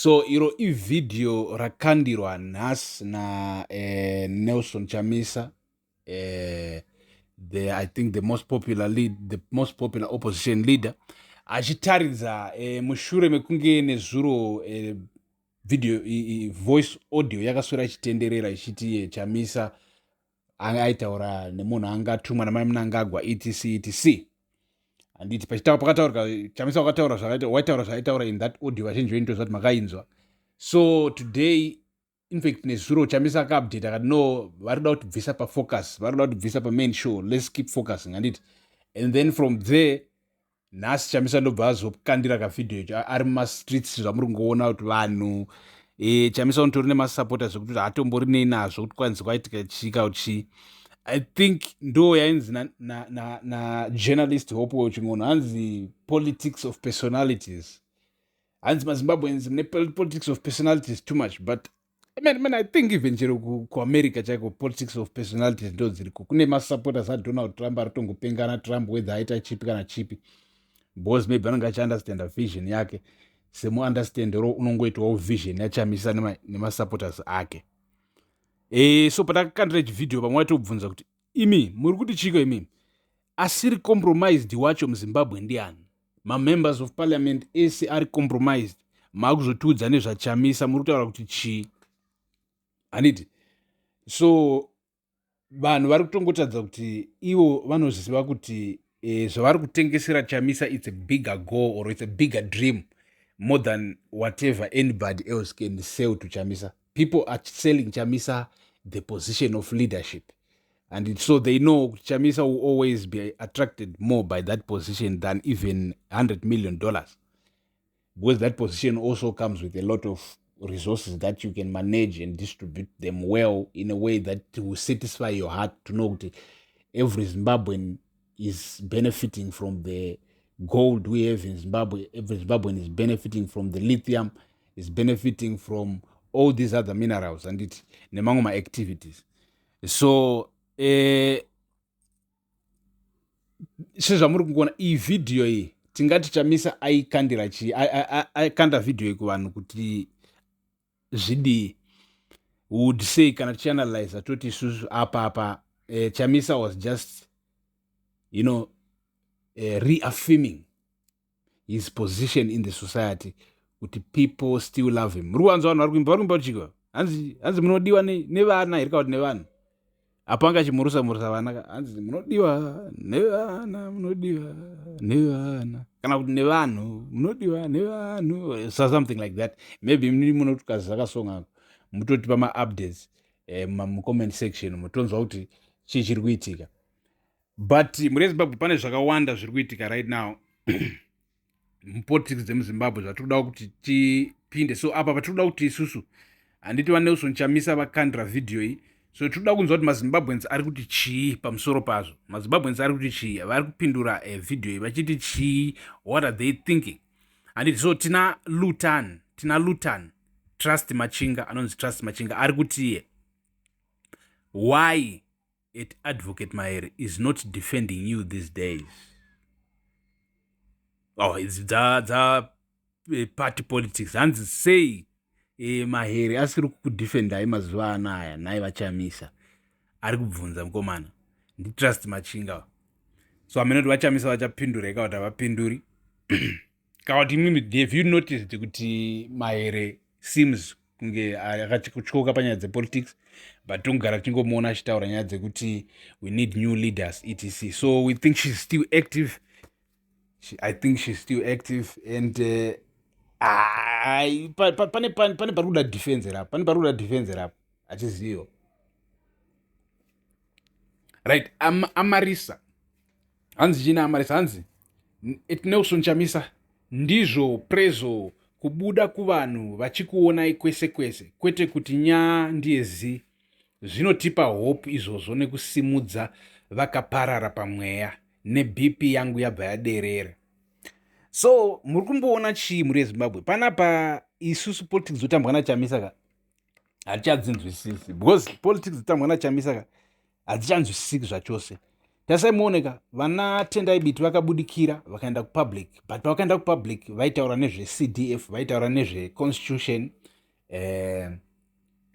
So iro ivhidhiyo rakandirwa nhasi na Nelson Chamisa, the I think the most popular opposition leader, achitaridza mushure mekunge nezuro video voice audio yakaswera ichitenderera ichiti Chamisa aitaura nemunhu angatumwa namai Mnangagwa, etc etc, handiti? Pakataurika Chamisa wakataura zvakaita, waitaura zvaaitaura in that audio. Vazhinji venyu tozva kuti makainzwa. So today, in fact nezuro, Chamisa akaupdate akati, "No, vari kuda kutibvisa pafocus, vari kuda kutibvisa pamain show. Let's keep focusing," handiti? And then from there, nhasi Chamisa ndobva azokandira kavhidhiyo icho ari mumastreets, zvamuri kungoona kuti vanhu Chamisa unotori nemasupporters zvekuti haatombori nei nazvo kuti kwanzi kwaitika chii ka chii. I think ndo yainzi najournalist na Hopewell Chin'ono, hanzi politics of personalities, hanzi maZimbabweans mune politics of personalities too much. But man, I think even chero kuAmerica chaiko, politics of personalities ndo dziriko. Kune masupporters aDonald Trump ari tongopengana Trump, whether aita chipi kana chipi, because maybe anenge achiunderstanda vision yake semuunderstandero unongoitwawo vision yaChamisa nemasupporters ake. So patakakandira chivhidhiyo, pamwe waitobvunza kuti, "Imi muri kuti chiko imi? Asiri compromised wacho muZimbabwe ndiani? Mamembers of parliament ese ari compromised, maakuzotiudza nezvaChamisa, muri kutaura kuti chii?" Handiti? So vanhu vari kutongotaridza kuti ivo vanoziva kuti zvavari kutengesera Chamisa, it's a bigger goal or it's a bigger dream more than whatever anybody else can sell to Chamisa. People are selling Chamisa the position of leadership, and so they know Chamisa will always be attracted more by that position than even $100 million, because that position also comes with a lot of resources that you can manage and distribute them well in a way that will satisfy your heart to know that every Zimbabwean is benefiting from the gold we have in Zimbabwe, every Zimbabwean is benefiting from the lithium, is benefiting from all these other minerals and it nemamwe maactivities. So sezvamuri kungoona iyi vhidhiyo iyi, tingati Chamisa aikandira chii? Aikanda vhidhiyo iyi kuvanhu kuti zvidii? Would say kana tichianalyza, toti isusu apa Chamisa was just reaffirming his position in the society, kuti people still love him. Muri kuvanzwa vanhu vari kuimba, vari kuimba kuchikwa, hanzi munodiwa nevana here, kana kuti nevanhu? Apo anga achimurusa murusa vana, hanzi munodiwa nevana, munodiwa nevana, kana kuti nevanhu, munodiwa nevanhu, so something like that. Maybe mini munotukaziva kasong ako, mutotipa maupdates mucomment section, mutonzwa kuti chii chiri kuitika. But muri Zimbabwe pane zvakawanda zviri kuitika right now mupolitics dzemuZimbabwe zvatiri kuda kuti tipinde. So apa patiri kuda kuti isusu, handiti vaNelson Chamisa vakandira vhidhiyo iyi, so tiri kuda kunzwa kuti maZimbabweans ari kuti chii pamusoro pazvo. MaZimbabweans ari kuti chii? Vari kupindura vhidhiyo iyi vachiti chii? What are they thinking, handiti? So tina Lutan, tina Lutan Trust Machinga, anonzi Trust Machinga, ari kuti, "Why at Advocate Mahere is not defending you these days?" Oh, idzi dza party politics. Hanzi sei Mahere asiri kukudefendai mazuva anaya nhai vaChamisa? Ari kubvunza mukomana, ndiTrust Machinga. So hamene kuti vaChamisa vachapindura ika kuti havapinduri, kana kuti imimi, have you noticed kuti Mahere seems kunge akatyoka panyaya dzepolitics? But tongogara tichingomuona achitaura nyaya dzekuti we need new leaders, etc. So we think she's still active. I think she's still active and pane pari kuda defense rapo, pane pari kuda defense rapo, achizivo. Right, Amarisa, hanzi china Amarisa, hanzi at Nelson Chamisa, ndizvo prezo kubuda kuvanhu vachikuonai kwese kwese, kwete kuti nyaa ndiye zi. Zvinotipa hope izvozvo nekusimudza vakaparara pamweya. NeBP yangu yabva yaderera. So muri kumboona chii muri yeZimbabwe panapa? Isusu politics dzotambwa naChamisa ka hatichadzinzwisisi, because politics dzotambwa naChamisa ka hadzichanzwisisiki zvachose. Tasai muoneka vana Tendai Biti vakabudikira vakaenda kupublic, but pavakaenda kupublic vaitaura nezveCDF, vaitaura nezveconstitution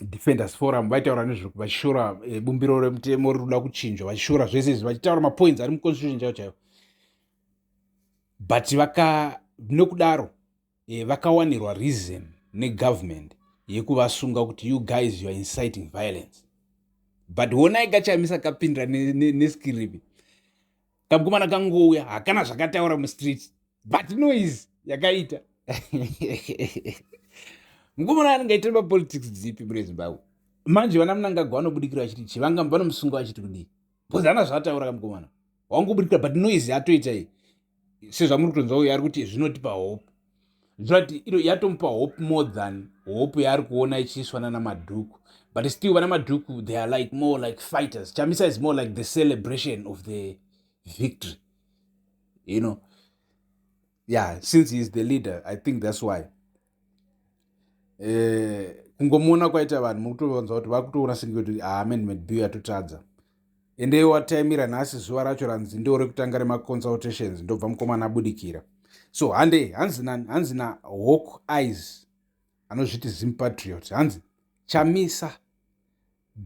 Defenders Forum, vaitaura nezve vachishora bumbiro remutemo riri kuda kuchinjwa, vachishora zvese izvi, vachitaura mapoints ari muconstitution chaivo chaivo. But vaka nokudaro vakawanirwa reason negovernment yekuvasunga kuti you guys, you are inciting violence. But honai kaChamisa kapindira neskiripi ne kamukomana kangouya, hakana zvakataura mustreet, but noise yakaita. Mukomana anenge aitira mapolitics dzipi mune Zimbabwe manje? Vana Mnangagwa vanobudikira vachiti chi vanga vanomusunga vachiti kudii? Because hana zvaataura kamukomana, wangobudikira, but noise yatoita iyi, sezvamuri kutonzwa uyo ari kuti zvinotipa hope, zvinoti ino yatomupa hope more than hope yaari kuona ichiiswa nana Madhuku. But still vana Madhuku, they are like more like fighters. Chamisa is more like the celebration of the victory. Yeah, since he is the leader, I think that's why kungomuona kwaita vanhu, muri kutovanzwa kuti vari kutoona senge kuti amendment bill yatotadza. Ende wataimira nhasi, zuva racho ranzi ndo rekutanga remaconsultations, ndobva mukomana abudikira. So hande, hanzi nani? Hanzi naHawk Eyes, anozviti Zim Patriot, hanzi, "Chamisa,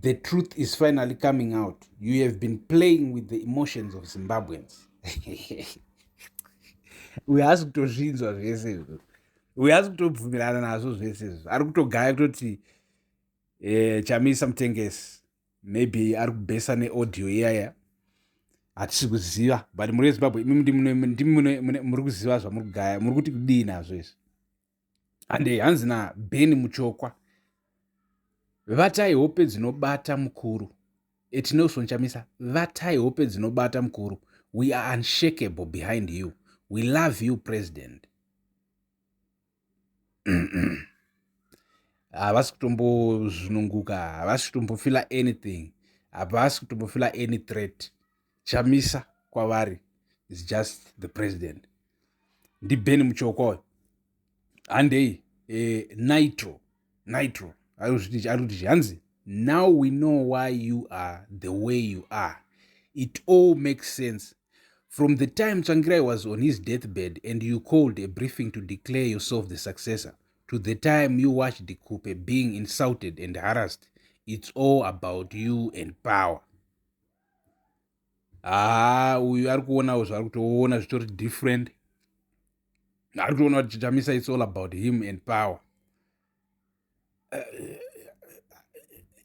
the truth is finally coming out. You have been playing with the emotions of Zimbabweans." Uyo haasi kutozvinzwa zvese izvo, uyo haasi kutobvumirana nazvo zvese izvo. Ari kutogaya kutoti Chamisa mutengesi. Maybe ari kubhesa neaudio iyaya, hatisi kuziva. But muri weZimbabwe, imi ndimi muri kuziva zvamuri kugaya, muri kuti kudii nazvo izvi? Hande, hanzi naBeni Muchokwa, "Vatai hope dzinobata mukuru." Etinelson Chamisa, vatai hope dzinobata mukuru. We are unshakable behind you. We love you, president. Havasi kutombozvinunguka, havasi kutombofila anything, havasi kutombofila any threat. Chamisa kwavari is just the president. NdiBeni Muchokwa uyo. Handei, Nitro, Nitro ari kuti, hanzi, "Now we know why you are the way you are. It all makes sense. From the time Tsvangirai was on his deathbed and you called a briefing to declare yourself the successor, to the time you watched the Khupe being insulted and harassed, it's all about you and power." Haa, uyu ari kuonawo zvaari kutoona zvitori different. Ari kutoona kuti Chamisa, it's all about him and power.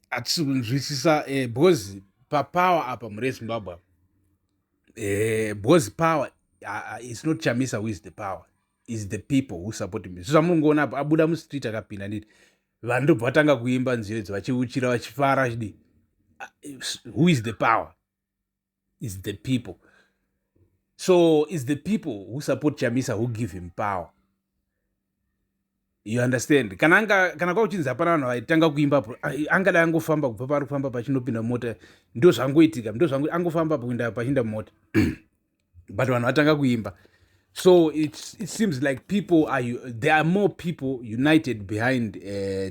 Hatisi kunzwisisa because papower apa mhuri yeZimbabwe, because power, it's not Chamisa who is the power, is the people who support him. Zvo zvamunongoona apo, abuda mustreet, akapinda, nditi vanhu ndobva vatanga kuimba nziyo idzi, vachiuchira, vachifara, vachidii. Who is the power? Is the people. So it's the people who support Chamisa who give him power, you understand? Kana anga kana kwakuchinzi hapana vanhu vaitanga kuimbapo, angadai angofamba kubva paari kufamba pachinopinda mota. Ndo zvangoitika, ndo zvango angofamba kuenda pachiinda mumota, but vanhu vatanga kuimba. So it seems like people are there are more people united behind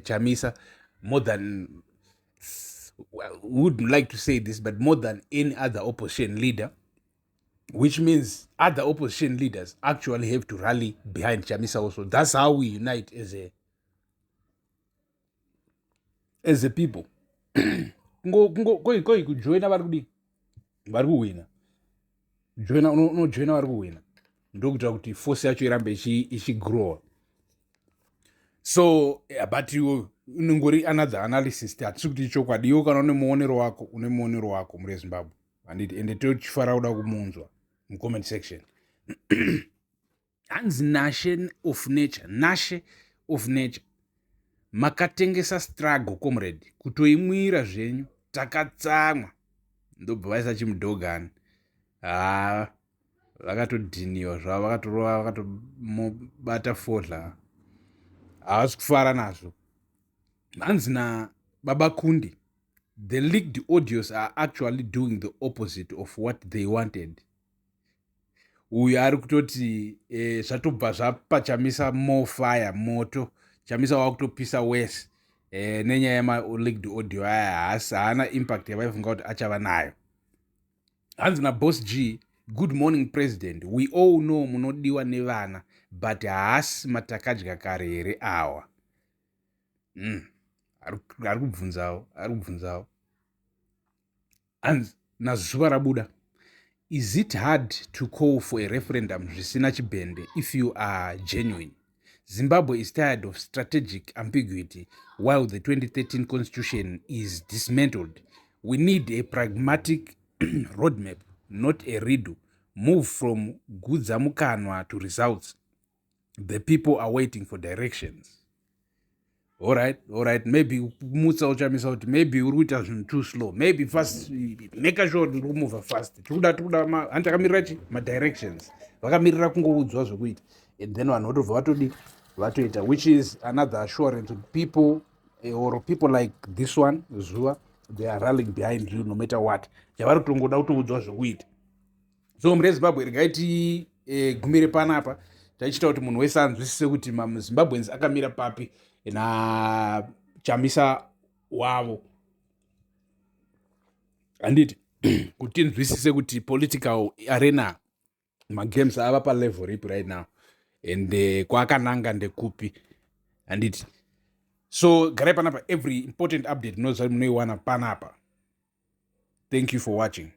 Chamisa more than, wouldn't like to say this, but more than any other opposition leader, which means other opposition leaders actually have to rally behind Chamisa also. That's how we unite as a people. Koi kujoina vari kudii, vari kuwina. Joina, unojoina vari kuwina, ndokuitira kuti force yacho irambe ichigrowa. So yeah, but iwo inongori another analysis, hatisi kuti ichokwadi. Iwo kana une muonero wako, une muonero wako muri Zimbabwe, handiti? Ende tochifara kuda kumunzwa mucomment section. Hanzi Nashe of Nature, Nashe of Nature, "Makatengesa struggle, comrade, kutoimwira zvenyu, takatsamwa." Ndobva vaisa chimudhogani. Haa, vakatodhiniwa zvavo, vakatorova, vakatomubata fodla, havasi kufara nazvo. Hanzi naBaba Kundi, "The leaked audios are actually doing the opposite of what they wanted." Uyu ari kutoti zvatobva zvapa Chamisa more fire, moto. Chamisa wakutopisa wese nenyaya yemaleaked audio aya. Haana impact yavaifunga kuti achava nayo. Hanzi naBoss G, "Good morning, President. We all know munodiwa nevana, but haasi matakadya kare here awa?" Ari kubvunzawo, ari kubvunzawo. Hanzi naZuva Rabuda, "Is it hard to call for a referendum zvisina chibhende if you are genuine? Zimbabwe is tired of strategic ambiguity while the 2013 constitution is dismantled. We need a pragmatic roadmap, not a redo. Move from gudzamukanwa to results. The people are waiting for directions." Alright, maybe kumutsa uchamisa kuti maybe uri kuita zvinhu too slow, maybe fast, make sure kuti uri kumova fast. Tiri kuda hanti takamirira chi madirections, vakamirira kungoudzwa zvekuita and then vanhu votobva vatodi vatoita, which is another assurance kuti people or people like this one, Zuva, they are rallying behind you no matter what. Chavari kutongoda kutoudzwa zvekuita. So mune Zimbabwe, regai tigumire panapa. Taichita kuti munhu wese anzwisise kuti maZimbabweans akamira papi naChamisa wavo, handiti? Kuti tinzwisise kuti political arena, magames ava palevel ripi right now and kwaakananga ndekupi, handiti? So garai panapa. Every important update munoziva munoiwana panapa. Thank you for watching.